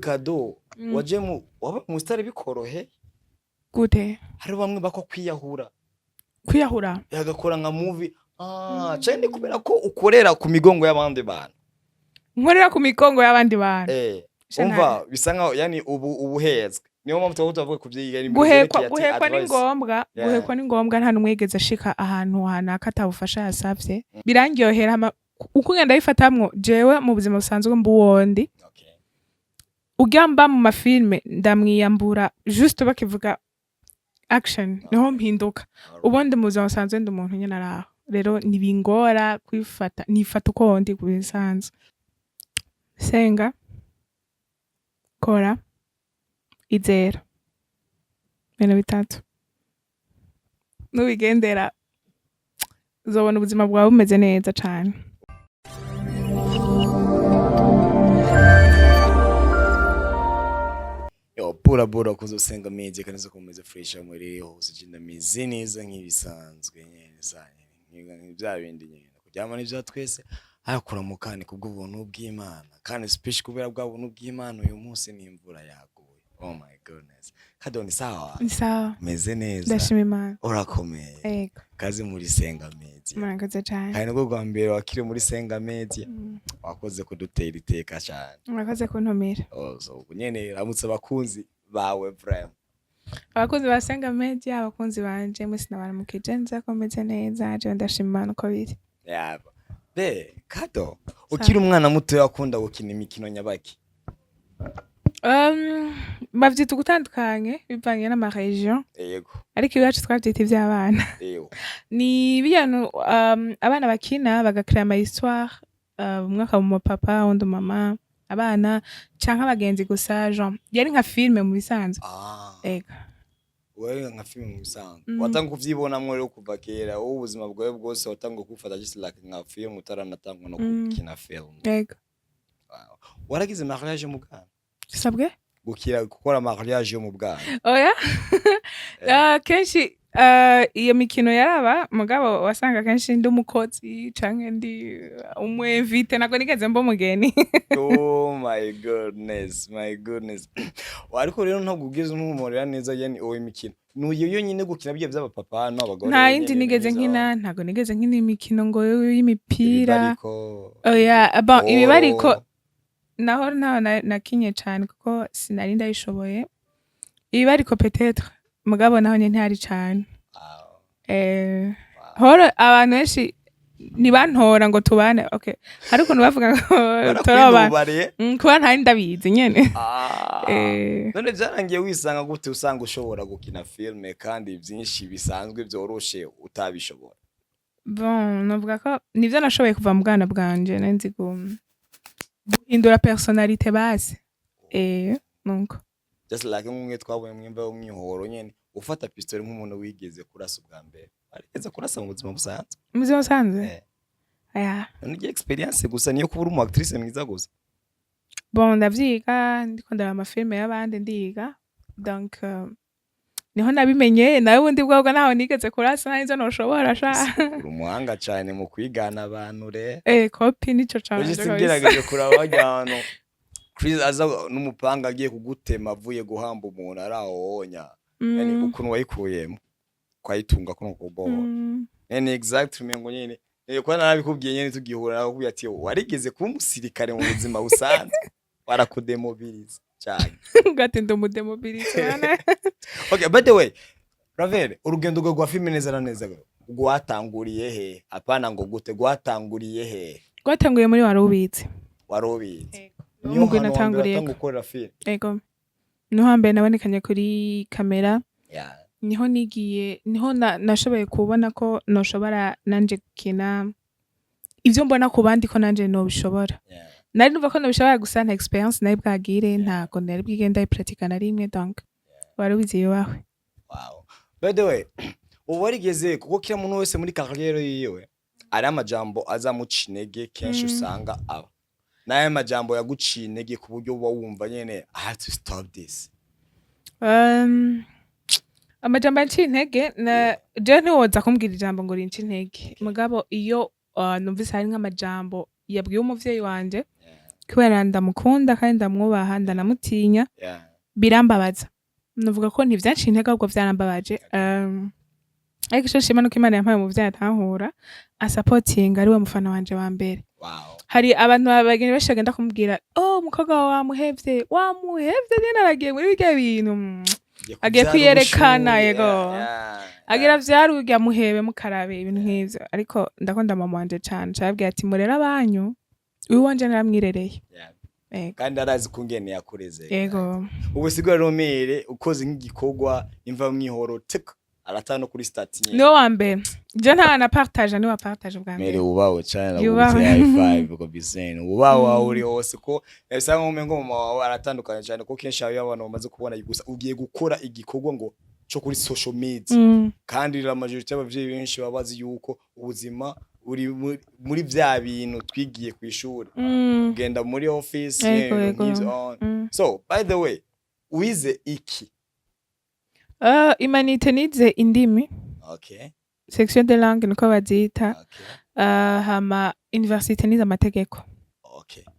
Kado waje mu waba umusitari bikorohe? Gute? Hari bamwe bako kwiyahura. Kwiyahura? Agakora nka movie, ah, cyane kubera ko ukorera ku migongo y'abandi bantu. Nkorera ku migongo y'abandi bantu? Eh. Sha. Umva, bisa nkaho yani ubu ubuhezwe, niyo mpamvu tuba tuvuga kuvyiga ni Guhekwa vyerekeye ati guhekwa ni advice. ngombwa. Guhekwa ni ngombwa, nta n'umwe yigeze ashika ahantu hanaka atabufasha yasavye. Birandyohera hama uko ngenda bifatamwo jewe mu buzima busanzwe mba uwondi. Urya mba mu mafilme ndamwiyambura, juste bakivuga "action" niho mpinduka. Ubundi mu buzima busanzwe ndi umuntu nyene araho, rero ntibingora kwifata, nifata uko ndi ku bisanzwe. Senga, kora, izera, ibintu bitatu nubigendera uzobona ubuzima bwawe bumeze neza cane. Yo, bura bura kuzosenga media kanisa komeza fresh muri hose, jinda meze neza nk'ibisanzwe nyene sa nyene bya bindi nyene kuryama n'ivya twese hakuramukane kubw'ubuntu bw'Imana, kandi special kubera bwa buntu bw'Imana uyu munsi n'imvura yaguye. Oh my goodness, Kado, ni sawa? Ni sawa. Meze neza? Ndashima Imana. Urakomeye? Ego. Kazi muri Senga Media. Murakoze cane. Kandi nibwo bwa mbere wakiri muri Senga Media. Wakoze kudutera iteka cyane. Murakoze kuntumira. Oh, so ubu nyene ramutse abakunzi bawe vraiment. Abakunzi ba Senga Media, abakunzi banje mwese, nabaramukije, nza ko meze neza. Jewe ndashima Imana uko biri. Yaba be Kado, ukiri umwana muto yakunda gukina imikino nyabaki? Bavyita ugutandukanye bivanye n'ama région. Ariko iwacu twavyita ivy'abana. Ni bintu abana bakina bagakrea ama histoire, umwe akaba umupapa, uwundi umumama, abana canke abagenzi gusa, genre yari nka filme mu bisanzwe. Ah. Ego. Wewe nka filime mu bisanzwe. Mm. Watanga kuvyibonamwo rero kuva kera, wowe ubuzima bwawe bwose watanga kubufata just like nka film, utaranatangwa no gukina film? Ego. Wow. Waragize mariage yo mu bwana? Sabwe? Gukira gukora mariage yo mu bwana? Oya. Kenshi iyo mikino yaraba, mugabo wasanga kenshi ndi umukozi canke ndi umu invité, ntabwo nigeze mba umugeni. Oh my goodness, my goodness. Ariko rero ntabwo ugeze untumurira neza, yani uwo imikino nuyo yonyine gukina bigiye by'abapapa n'abagore? Nta yindi nyene nigeze nk'izo- nkina, ntabwo nigeze nkina imikino ngo y'imipira. Ibibariko? Oya, bon, ibibariko Oh. naho ntaho nakinye cane kuko sinari ndayishoboye. Ibibariko peut-être, mugabo naho nyene ntihari cane. Horo abantu benshi ntibantora ngo tubane, okay, hari ukuntu bavuga ngo tora abantu. Barakwinubariye. Kuba ntari ndabizi nyene. Ah. None byarangiye wisanga gute, usanga ushobora gukina filme kandi byinshi bisanzwe byoroshe utabishobora? Bon, novuga ko nivyo nashoboye kuva mu bwana bwanje, nari nzi guhindura personnalité basi, nuko. Just like nk'umwe twabonye mwimba w'umwihoro nyene ufata pistolet nk'umuntu wigeze kurasa ubwa mbere, arigeze kurasa mu buzima busanzwe? Mu buzima busanzwe? Eh. Aya. None igihe experience gusa niyo kuba uri umu actrice mwiza gusa? Bon, ndavyiga, ndiko ndaraba amafilme y'abandi ndiga, donc niho nabimenye. Nawe ubundi bwobwo ntaho nigeze kurasa, nta nizo noshobora sha. Uri umuhanga cane mu kwigana abantu re. Copie nico canje Uje kabisa. ngerageje kuraba harya hantu Chris aza n'umupanga agiye kugutema avuye guhamba umuntu ari aho wonya, yani ukuntu wayikuyemo kwayitunga kuno kuboho. Yani exact umengo nyene kuba narabikubwiye nyene tugihura, nakubwiye ati warigeze kuba umusirikare mu buzima busanzwe, warakudemobiliza cyane. Ngati ndi umudemobilize bana. Okay, by the way, Ravel, urugendo rwawe rwa filime neza na neza rwatanguriye he? Apana ngo gute, rwatanguriye he? Rwatanguye muri Wari Ubizi. Wari Ubizi? Niwo Niho mugwi hantu hambere natanguriyeko. watanga gukorera filime? Ego, niho hambere nabonekanye kuri kamera. Niho nigiye, niho nashoboye kubona ko noshobora nanje gukina ivyo mbona ku bandi, ko nanje nobishobora. Nari numva ko nobishobora gusa nta experience nari bwagire, ntago nari bwige ndayipratika na rimwe, donc Wari Ubizi yubahwe. Wow. By the way, ubu warigeze, kuko kila muntu wese muri carrière yiwe ari amajambo azamuca intege kenshi, usanga aba n'aya majambo yaguciye intege ku buryo uba wumva nyene "I have to stop this"? Amajambo yanciye intege na jewe ntiwoza kumbwira ijambo ngo rince intege, mugabo iyo numvise hari nk'amajambo yabwiye umuvyeyi wanje. Kubera ndamukunda kandi ndamwubaha, ndanamutinya. Birambabaza, nuvuga ko ntivyanciye intege, ahubwo vyarambabaje. Ariko ico nshima nuko Imana yampaye umuvyeyi atankura, asapotinga, ariwe mufana wanje wa mbere. Hari abantu bageni benshi bagenda kumubwira: "Oh, umukobwa wawe wamuhevye, wamuhevye nyene, aragiye muri birya bintu." Agiye kuvyara kwiyerekana, ubushuhe, yego. Agira vyari urya muhebe mukarabe ibintu nk'ivyo. Ariko ndakunda mama wanje cane. Cababwira ati: "Murere abanyu, uyu wanje naramwirereye." Ego. Kandi arazi kungene yakureze. Ego. Ubu sigura romere ukoze nk'igikorwa imva mwihoro tek aratana no kuri statut nyene. Niwe wa mbere, je nta na partage, niwe wa partage bwa Mere mbere. ubawe cyane. Yubahwe. Nagubise high five kabisa, ubawe aho uri hose, ko bisa nkaho umengo mama wawe aratandukanye cyane, ko kenshi iyo abantu bamaze kubona gusa ugiye gukora igikorwa ngo cyo kuri social media, kandi la majorité y'abavyeyi benshi baba bazi yuko ubuzima uri muri vya bintu twigiye ku ishuri, ugenda muri office, ibintu nk'ivyo on. So by the way, wize iki? Humanités, nize indimi. Section de langue niko bazita. Hama université nize amategeko.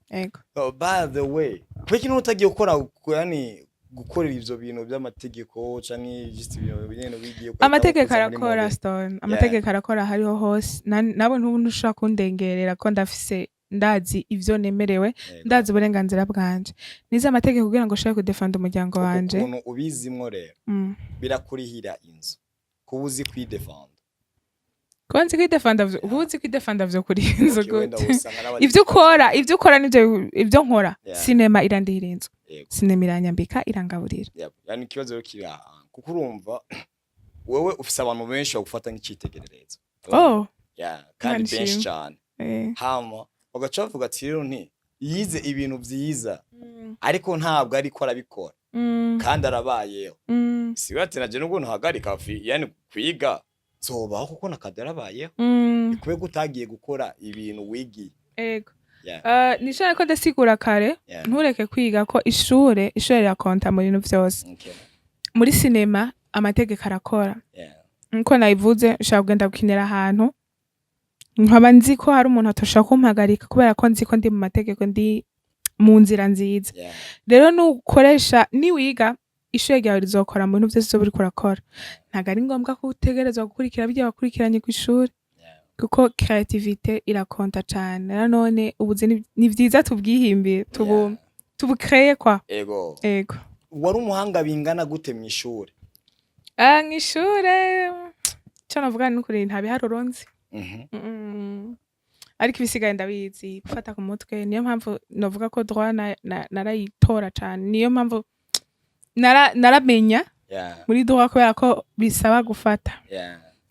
Ego. Oh, by the way, kubera ikintu utagiye gukora, yani gukorera ivyo bintu by'amategeko canke just ibintu nyene wigiye ugahita Amategeko ukoza muri arakora. Movie? Stone, amategeko arakora hariho hose. Nabo ntubu ntushobora kundengerera ko ndafise, ndazi ivyo nemerewe, ndazi uburenganzira bwanje. Nize amategeko kugira ngo nshobore kudefenda umuryango Uko wanje. Ukuntu ubizimwo rero, birakurihira inzu kuba uzi kwidefenda? Kuba nzi kwidefenda kuba uzi kwidefenda vyo kuri inzu Okay, wenda gute? usanga n'abandi. Ivyo ukora nivyo ivyo nkora. Sinema irandihira inzu. Sinema iranyambika, irangaburira. Yep. Yani ikibazo rero kiri aha, kuko urumva wewe ufise abantu benshi bagufata nk'icitegererezo. Oh. Yeah, kandi Imana benshi ishimwe. cane. Hama bagaca bavuga ati: "Rero nti yize ibintu vyiza, ariko ntabwo ariko arabikora, kandi arabayeho." Siwe ati: "Naje nubwo ntuhagarika yani kwiga, nzobaho kuko nakade arabayeho." Kubera ko utagiye gukora ibintu wigiye. Ego. Yeah. Nishaka ko ndasigura kare, ntureke kwiga, ko ishure rirakonta mu bintu vyose. Muri sinema amategeko arakora. Nkuko nabivuze, nshobora kugenda gukinira ahantu nkaba nzi ko hari umuntu atoshobora kumpagarika, kubera ko nzi ko ndi mu mategeko, ndi mu nzira nziza. Rero nukoresha, niwiga, ishure ryawe rizokora mu bintu vyose uzoba uriko urakora. Ntabwo ari ngombwa ko utegerezwa gukurikira birya wakurikiranye kw'ishuri, kuko créativité irakonta cane. Nanone ubuzi ni vyiza tubwihimbire, tubu tubukreye kwa. Ego. Ego. Wari umuhanga bingana gute mw'ishure? Ah, mw'ishure ico novuga ni ukuri, nta biharuro nzi. Ariko ibisigaye ndabizi gufata ku mutwe. Niyo mpamvu novuga ko droit narayitora cane. Niyo mpamvu naramenya muri droit, kubera ko bisaba gufata.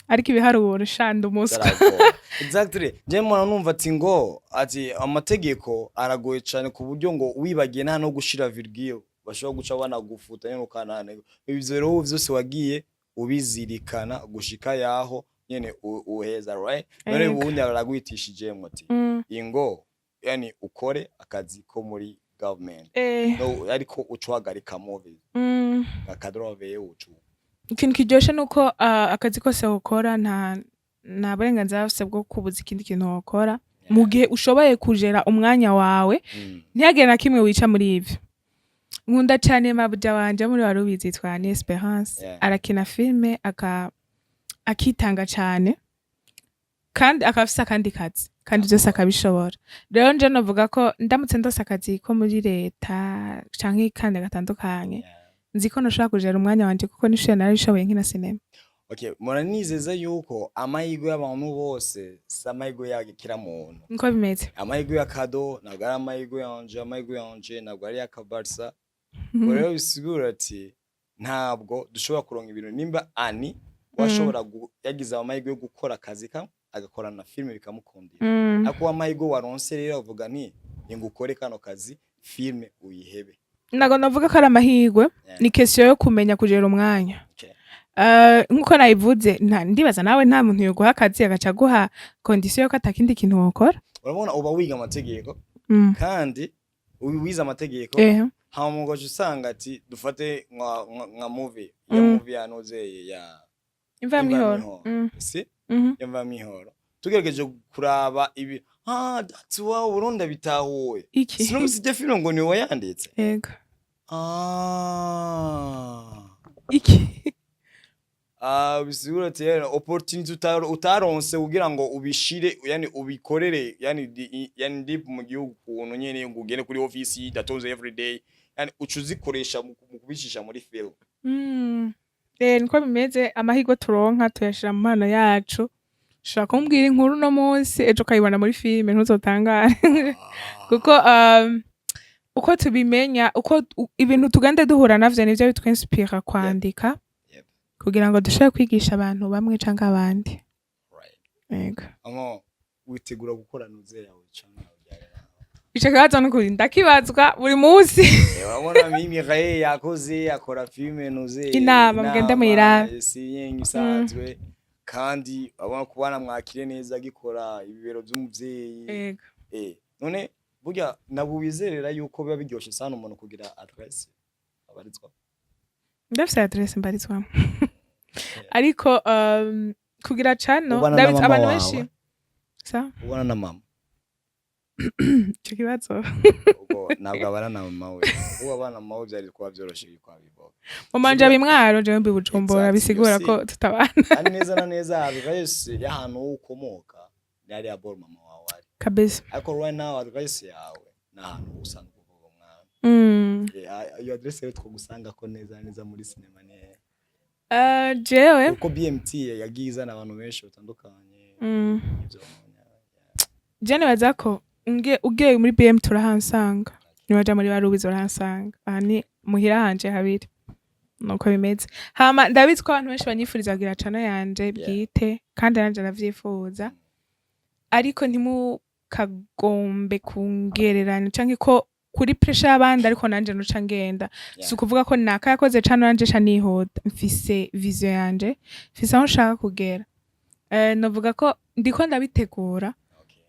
Ariko ibiharuro, shanda umuswa. Byaragora. Exactly, je mpora numva ati ngo ati amategeko aragoye cane, ku buryo ngo wibagiye nta no gushira virgule bashobora guca banagufuta nyene ukanane. Ivyo rero vyose wagiye ubizirikana gushika yaho nyene uheza, right? None Ego. ubundi aragwitishijemwo ati ingo yani ukore akazi ko muri government, no, ariko uca uhagarika movie, akadrove ucu. Ikintu kiryoshe nuko akazi kose wokora, nta burenganzira bufise bwo kubuza ikindi kintu wokora, mu gihe ushoboye kujera umwanya wawe, ntihagire na kimwe wica muri ivyo. Nkunda cane mabuja wanje, muri wari ubizi, yitwa Ni Esperance. Arakina filme, akitanga cane, kandi akaba afise akandi kazi, kandi vyose akabishobora. Rero nje novuga ko ndamutse ndose akazi ko muri leta canke kandi gatandukanye, nzi ko noshobora kujera umwanya wanje, kuko n'ishure narabishoboye nkina sinema. Okay, muranizeza yuko amahirwe y'abantu bose si amahirwe ya kira muntu. Niko bimeze. Amahirwe ya Kado ntabwo ari amahirwe yanje, amahirwe yanje ntabwo ari iy'Akabarsa. Ubwo rero bisigura ati ntabwo dushobora kuronka ibintu nimba ani washobora yagize amahirwe yo gukora akazi kamwe, agakora na filime bikamukundira, ariko amahirwe waronse rero avuga nti ngo ukore kano kazi, filime uyihebe. Ntabwo navuga ko ari amahirwe. Ni question yo kumenya kujera umwanya. Nkuko nabivuze, ndibaza nawe nta muntu yoguha akazi agaca aguha condition yuko atakindi kintu wokora. Urabona, uba wiga amategeko, kandi wize amategeko, hama ugaca usanga ati dufate nka movie ya movie yanozeye ya Imva Imva mwihoro. Mwihoro. Si? Imva mwihoro, tugerageje kuraba ibi Ah, that's why Burundi bitahuye. Iki? Sinumvise iryo filime ngo niwe wayanditse. Yego. Ah. Iki? Ah, bisigura ati rero opportunity utaronse kugira ngo ubishire, yani ubikorere, yani yani deep mu gihugu, kuntu nyene ngo ugende kuri office datonze everyday, yani uca uzikoresha mu kubishisha muri film. Niko bimeze. Amahirwe turonka tuyashira mu mpano yacu. Ushobora kumbwira inkuru uno munsi, ejo ukayibona muri filime, ntuzotangare, kuko uko tubimenya, uko ibintu tugenda duhura navyo, nivyo bitwinspira kwandika kugira ngo dushobore kwigisha abantu bamwe canke abandi. Yego. Amo witegura gukora nuze yawe canke yawe? Ico kibazo nukuri ndakibazwa buri munsi. Urabona mimi Raye yakoze, akora filime nuze. Inama, mugende muyirabe. Si yenye isanzwe, kandi urabona kubana mwakire neza agikora ibibero by'umuvyeyi. Yego. None burya nabo wizerera yuko biba biryoshe sana umuntu kugira adresse abarizwa? Ndafise adresse mbarizwamo, ariko kugira cano Ubana na ndabizi mama abantu wawe? benshi sa. Ubana na mama? Ico kibazo. Ubwo ntabwo abana na mama we. Ubu abana na mama we byari kuba byoroshe yuko abivuga. Mama wanje abimwaro, jewe mbi Bujumbura. Bisigura ko tutabana. Kandi neza na neza adresse y'ahantu wowe ukomoka ni hariya boro mama wawe ari. Kabisa. Ariko right now adresse yawe ni ahantu usanzwe uvuga umwana. Iyo adresse rero twagusanga ko neza na neza muri sinema ni hehe? Jewe Kuko BMT yagiye izana abantu benshi batandukanye. Ivyo. Je nibaza ko ugiye muri BM turahansanga, niwaja muri Barubizi urahansanga. Aha ni muhira hanje habiri, nuko bimeze. Hama ndabizi ko abantu benshi banyifuriza kugira channel yanje bwite, kandi nanje ndavyifuza, ariko ntimukagombe kungereranya canke ko kuri pressure y'abandi, ariko nanje nuca ngenda. Si ukuvuga ko naka yakoze channel nanje ca nihuta. Mfise vision yanje, mfise aho nshaka kugera. Novuga ko ndiko ndabitegura.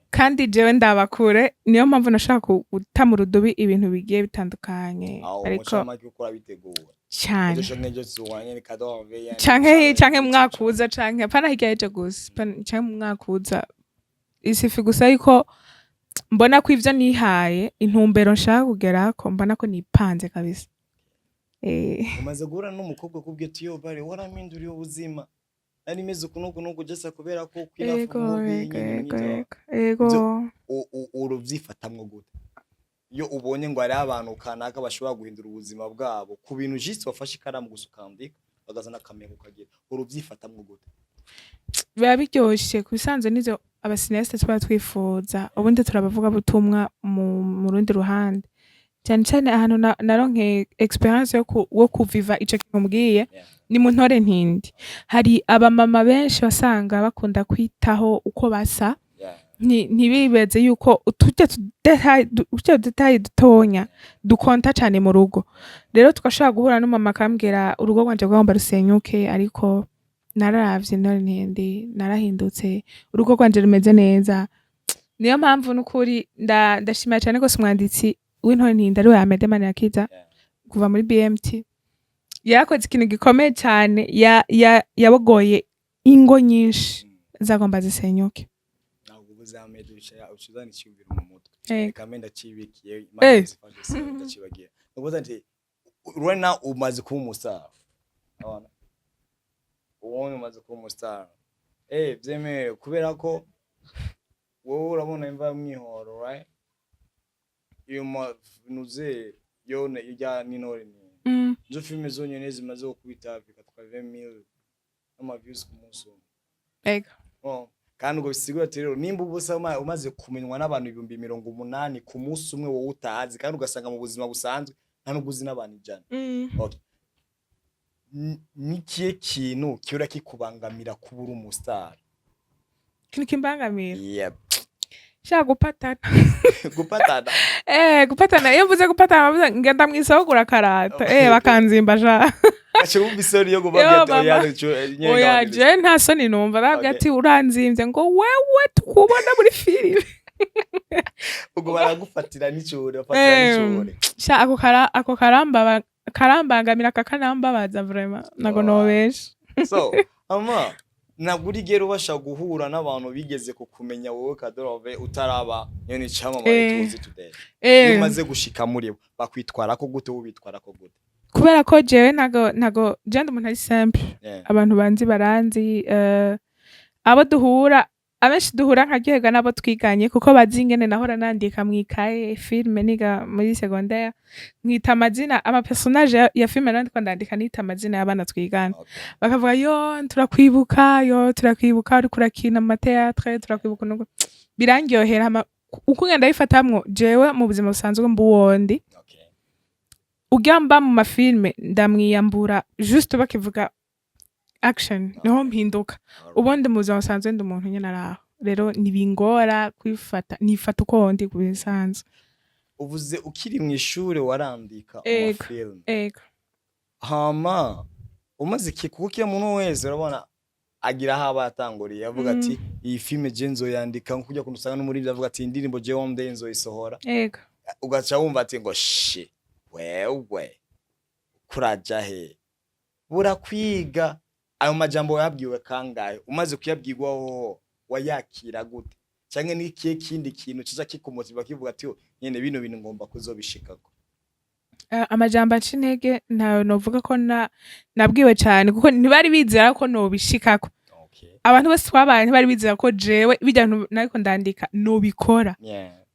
Kandi jewe ndaba kure, niyo mpamvu nashaka guta mu rudubi ibintu bigiye bitandukanye. Aho ariko mucamake uko urabitegura. Cane. Ejo canke ejo tuzobana nyene kadove yani. Canke mu mwaka uza, canke apana hirya y'ejo gusa, canke mu mwaka uza. Isifi gusa yuko mbona ko ivyo nihaye intumbero nshaka kugerako, mbona ko nipanze kabisa. Umaze guhura n'umukobwa akubwiye ati: "Yo bare warampinduriye ubuzima, nari meze uku n'uku n'uku," just kubera ko ukina movie nyene nk'ivyo? Ego. Ivyo uruvyifatamwo gute iyo ubonye ngo hariho abantu kanaka bashobora guhindura ubuzima bwabo ku bintu juste wafashe ikaramu gusa ukandika, bagazana akamenya ukagira, uruvyifatamwo gute? Biba biryoshe. Ku bisanzwe nivyo aba cinéastes tuba twifuza. Ubundi turabavuga butumwa mu rundi ruhande, cyane cyane ahantu naronkeye experience yo kuviva ico kintu mbwiye ni mu Ntore Ntindi. Hari abamama benshi wasanga bakunda kwitaho uko basa, ntibibeze yuko uturya dutayi dutonya dukonta cane mu rugo. Rero tugashobora guhura n'umama akambwira: "Urugo rwanje rwagomba rusenyuke, ariko nararavye Intore Ntindi, narahindutse, urugo rwanje rumeze neza." Niyo mpamvu n'ukuri ndashimira cane gose umwanditsi w'Intore Ntindi, ariwe Amede Manirakiza. Kuva muri BMT yarakoze ikintu gikomeye cane, yabogoye ingo nyinshi zagomba zisenyuke. Ntabwo ubuze Ahmed, ucuzana icyumviro mu mutwe. Reka mbe ndacibikiye. Imana izifashe, ndacibagiye. Nukuvuga nti right now umaze kuba umu star, urabona ubundi umaze kuba umu star, byemewe kubera ko wowe urabona imva mwihoro, right? Iyo nuze yo irya n'Intore ni izo filime zonyene zimaze gukubita bikatwara 20,000 n'ama views ku munsi umwe. Oh, kandi ubwo bisigura ati rero nimba ubusa umaze kumenywa n'abantu 80,000 ku munsi umwe, wowe utazi, kandi ugasanga mu buzima busanzwe nta nubwo uzi n'abantu 100. Okay. Ni ikihe kintu kihora kikubangamira kuba uri umu star? Ikintu kimbangamira? Yep. Shaka gupatana. Gupatana? Gupatana. Iyo mvuze gupatana, mvuze ngenda mw'isoko gura karata, bakanzimba sha. Gace wumva isoni yo kubabwira ati Yo, oya mama. nyene Oya. ngabanyiriza. Je nta soni numva. Babwira ati: "Uranzimvye," ngo: "Wewe tukubona muri filime." Ubwo baragufatira n'icure, bafatira n'icure. Sha, ako karambaba, karambangamira, kakanambabaza vraiment, nago Oh. nobesha. So ama Ntabwo urigera ubasha guhura n'abantu bigeze kukumenya wowe Kadorove utaraba nyene icamamare tuzi today. Iyo umaze gushika muri bo, bakwitwarako gute? Wowe ubitwarako gute? Kubera ko jewe ntago je ndi umuntu ari simple. Abantu banzi baranzi, abo duhura, abenshi duhura nkaryoherwa n'abo twiganye, kuko bazi ingene nahora nandika mw'ikaye film niga muri secondaire, nkita amazina ama personnage ya film nandiko ndandika, nita amazina y'abana twigana. Bakavuga: "Yo, turakwibuka, yo, turakwibuka uriko urakina mu ma théâtre, turakwibuka." Nuko birandyohera. Hama uko ngenda bifatamwo, jewe mu buzima busanzwe mba uwondi. Urya mba mu ma film ndamwiyambura, juste bakivuga action niho mpinduka. Ubundi mu buzima busanzwe ndi umuntu nyene araho. Rero ntibingora kwifata, nifata uko ndi ku bisanzwe. Uvuze ukiri mw'ishure warandika Ego. ama film. Ego. Hama umaze iki, kuko kila muntu wese urabona agira aho aba yatanguriye avuga ati: "Iyi film je nzoyandika," nko kujya kuntu usanga n'umuririmbyi avuga ati: "Indirimbo je one day nzoyisohora." Ugaca wumva ati ngo shi wewe kuraja he burakwiga. Ayo majambo wayabwiwe kangahe? Umaze kuyabwirwa hoho wayakira gute? Canke ni ikihe kindi kintu kiza kikumotiva kivuga ati: "Oh, nyene bino bintu ngomba kuzobishikako"? Amajambo aca intege ntayo novuga ko nabwiwe cane, kuko ntibari bizera ko nobishikako. Abantu bose twabaye ntibari bizera ko jewe birya bintu nariko ndandika nobikora.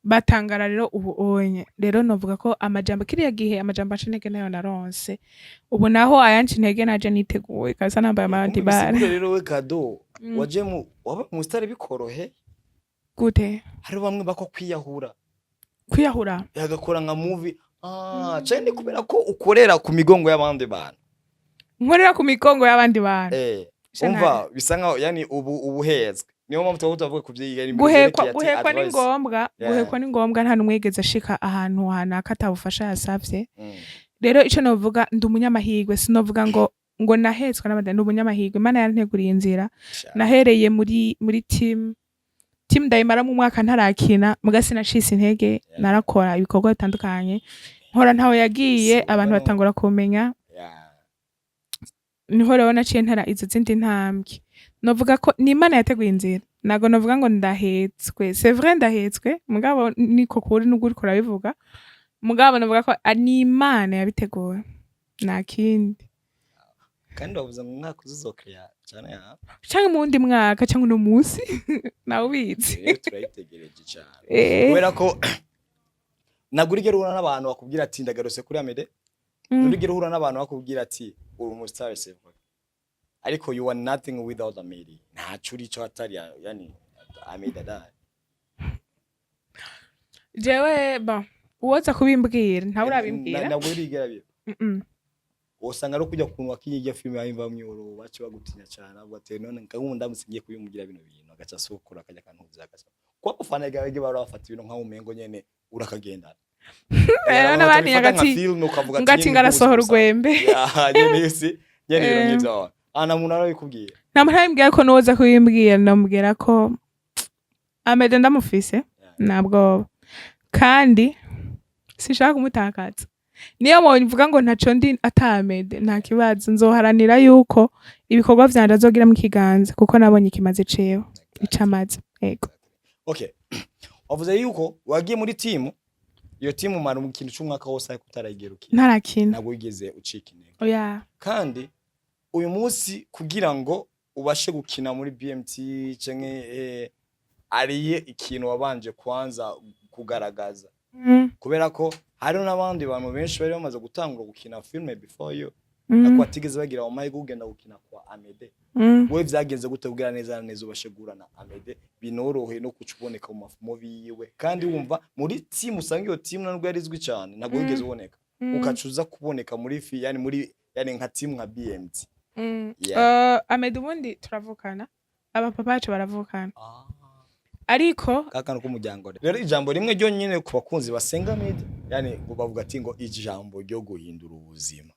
Batangara rero ubu onye. Rero novuga ko amajambo kiriya gihe, amajambo aca intege nayo naronse. Ubu naho ayanca intege naje niteguye kabisa, nambaye ama anti-balles. Bisigura rero we Kado waje mu waba mu star bikorohe? Gute? Hari bamwe bako kwiyahura. Kwiyahura? Agakora nka movie, cane ni kubera ko ukorera ku migongo y'abandi bantu. Nkorera ku migongo y'abandi bantu? Eh. Umva, bisa nkaho yani ubu ubuhezwe, niyo mpamvu tuba tuvuga ku vyiga. Guhekwa ni ngombwa. Guhekwa ni ngombwa. Nta n'umwe yigeze ashika ahantu hanaka atabufasha yasavye. Rero ico novuga, ndi umunyamahirwe. Sinovuga ngo nahetswe n'abandi, ndi umunyamahirwe. Imana yaranteguriye inzira. Nahereye muri team ndayimara mu mwaka ntarakina, muga sinacitse intege. Narakora ibikorwa bitandukanye, nkora ntaho yagiye. Abantu batangura kumenya. Niho rero naciye ntera izo zindi ntambwe. Novuga ko ni Imana yateguye inzira, ntago novuga ngo ndahetswe. C'est vrai, ndahetswe, mugabo niko kuri nubwo uriko urabivuga, mugabo novuga ko ni Imana yabiteguye, nta kindi. Kandi wavuze ngo umwaka uzuzokrea cyane ya? Canke mu wundi mwaka, canke uno munsi, nawe ubizi. Rero turayitegereje cyane. Eh. Kubera ko ntabwo urigera uhura n'abantu bakubwira ati: "Ndagarutse kuri Amede." Nturigera uhura n'abantu bakubwira ati: "Uri umustar, c'est vrai, ariko you are nothing without Amede, ntaco uri ico atari yani Amede da." Jewe bon, uwoza kubimbwira ntawe urabimbwira. Ntabwo urigera biba? Mm-mm. Usanga ari kujya kuntu wakinye irya filime yahimva mwihoro, bace bagutinya cyane, avuga ati: "None nkabundi ndamutse ngiye kubimubwira bino bintu, agaca asukura, akajya akantuza, agaca kuba abafana gawe bara bafata ibintu nkaho umengo nyene urakagendana." Rero n'abandi Babifata nka ngati film, ukavuga ati ngati nyene ngarasohora ubuzima busanzwe. urwembe. Ya, nyene isi nyene ibintu nk'ivyo, ana muntu arabikubwira? Nta muntu arabimbwira, ko nuwoza kubimbwira namubwira ko Amede ndamufise, nta bwoba, kandi sinshaka kumutakaza. Niyo mvuga ngo ntaco ndi ata Amede, nta kibazo, nzoharanira yuko ibikorwa vyanje azogiramwo ikiganza, kuko nabonye ikimazi ciwe ico amaze. Yego. Okay, wavuze yuko wagiye muri timu, iyo timu umara mu kintu c'umwaka wose ariko utarayigerukira. Ntarakina. Ntabwo wigeze ucika intege? Oya. Kandi uyu munsi kugira ngo ubashe gukina muri BMT canke ariye ikintu wabanje kwanza kugaragaza, kubera ko hariho n'abandi bantu benshi bari bamaze gutangura gukina filme before you, ariko batigeze bagira amahirwe yo kugenda gukina kwa Amede. Wowe vyagenze gute kugira neza na neza ubashe guhura na Amede, binorohe no kuca uboneka mu mafumo biwe, kandi wumva muri team usanga iyo team nubwo yari izwi cyane ntabwo wigeze uboneka, ukaca uza kuboneka muri fi yani muri yani nka team nka BMT? Yeah. Amede ubundi turavukana, abapapa bacu baravukana, ariko Kakano k'umuryango. Rero ijambo rimwe ryonyine ku bakunzi basenga media, yani ngo bavuga ati ngo ijambo ryo guhindura ubuzima.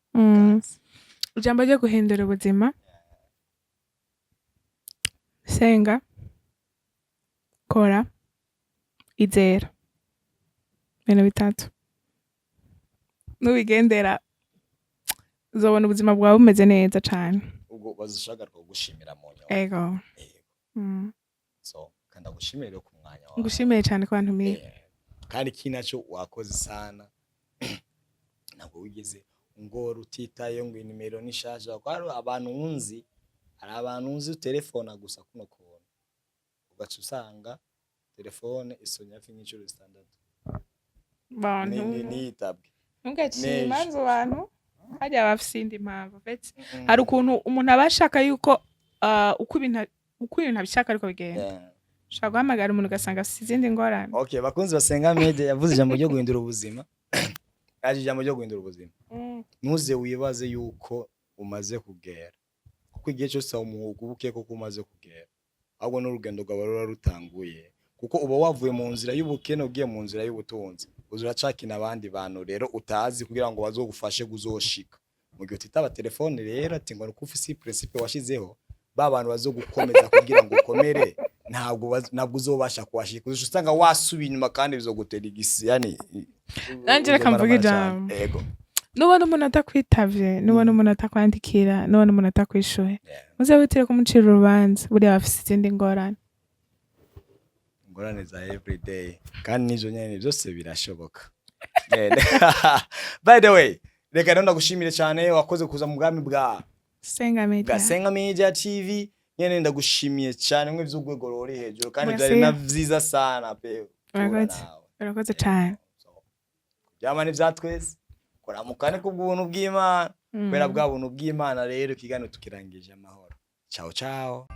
Ijambo ryo guhindura ubuzima: senga, kora, izera. Ibintu bitatu nubigendera uzobona ubuzima bwawe bumeze neza cane. Ubwo Bazoshagaruka kugushimira mu nyuma. Ego. Yego. So kandi ndagushimire rero ku mwanya wawe. Ngushimiye cyane ko wantumiye. Kandi ikindi naco, wakoze sana, ntabwo wigeze ungora utitaye ngo inimero ni shasha, kuko hari abantu nzi telefona gusa kuno kuntu, ugaca usanga telefone isonye hafi nk'inshuro 6. Bantu Niyitabwe. Ntugacire Nejo. imanza abantu, harya bafise iyindi mpamvu. En fait, hari ukuntu umuntu aba ashaka yuko uko ibintu abishaka ariko bigenda. Ushobora guhamagara umuntu ugasanga afise izindi ngorane. Okay, bakunzi basenga media, yavuze ijambo ryo guhindura ubuzima, yaje ijambo ryo guhindura ubuzima. Ntuze wibaze yuko umaze kugera, kuko igihe cyose umuhuguke kuko umaze kugera, ahubwo n'urugendo rwawe ruba rutanguye, kuko uba wavuye mu nzira y'ubukene ugiye mu nzira y'ubutunzi. Uza uracakina abandi bantu rero utazi kugira ngo bazogufashe kuzoshika. Mu gihe utitaba telefone rero, ati ngo nuko ufise principe washizeho, ba bantu bazogukomeza kugira ngo ukomere, ntabwo uzobasha kuhashika. Uzoca usanga wasubiye inyuma kandi bizogutera igisi, yani Nanje reka mvuge uzomaramara cane. ijambo. Ego. Nubona umuntu atakwitavye, nubona umuntu atakwandikira, nubona umuntu atakwishuye, muze witire kumucira urubanza. Buriya bafise izindi ngorane. Ingorane za everyday, kandi n'ivyo nyene byose birashoboka. By the way, reka rero ndagushimire cyane, wakoze kuza mu bwami bwa Senga Media. bwa Senga Media TV nyene. Ndagushimiye cyane mwe vy'urwego ruri hejuru, kandi Merci. byari na vyiza sana pe guhura Urakoze. nawe. Urakoze cane. So, kuryama ni vya twese, kuramukane kubw'ubuntu bw'Imana. Kubera bwa buntu bw'Imana rero, ikiganiro tukirangije amahoro. Ciao ciao.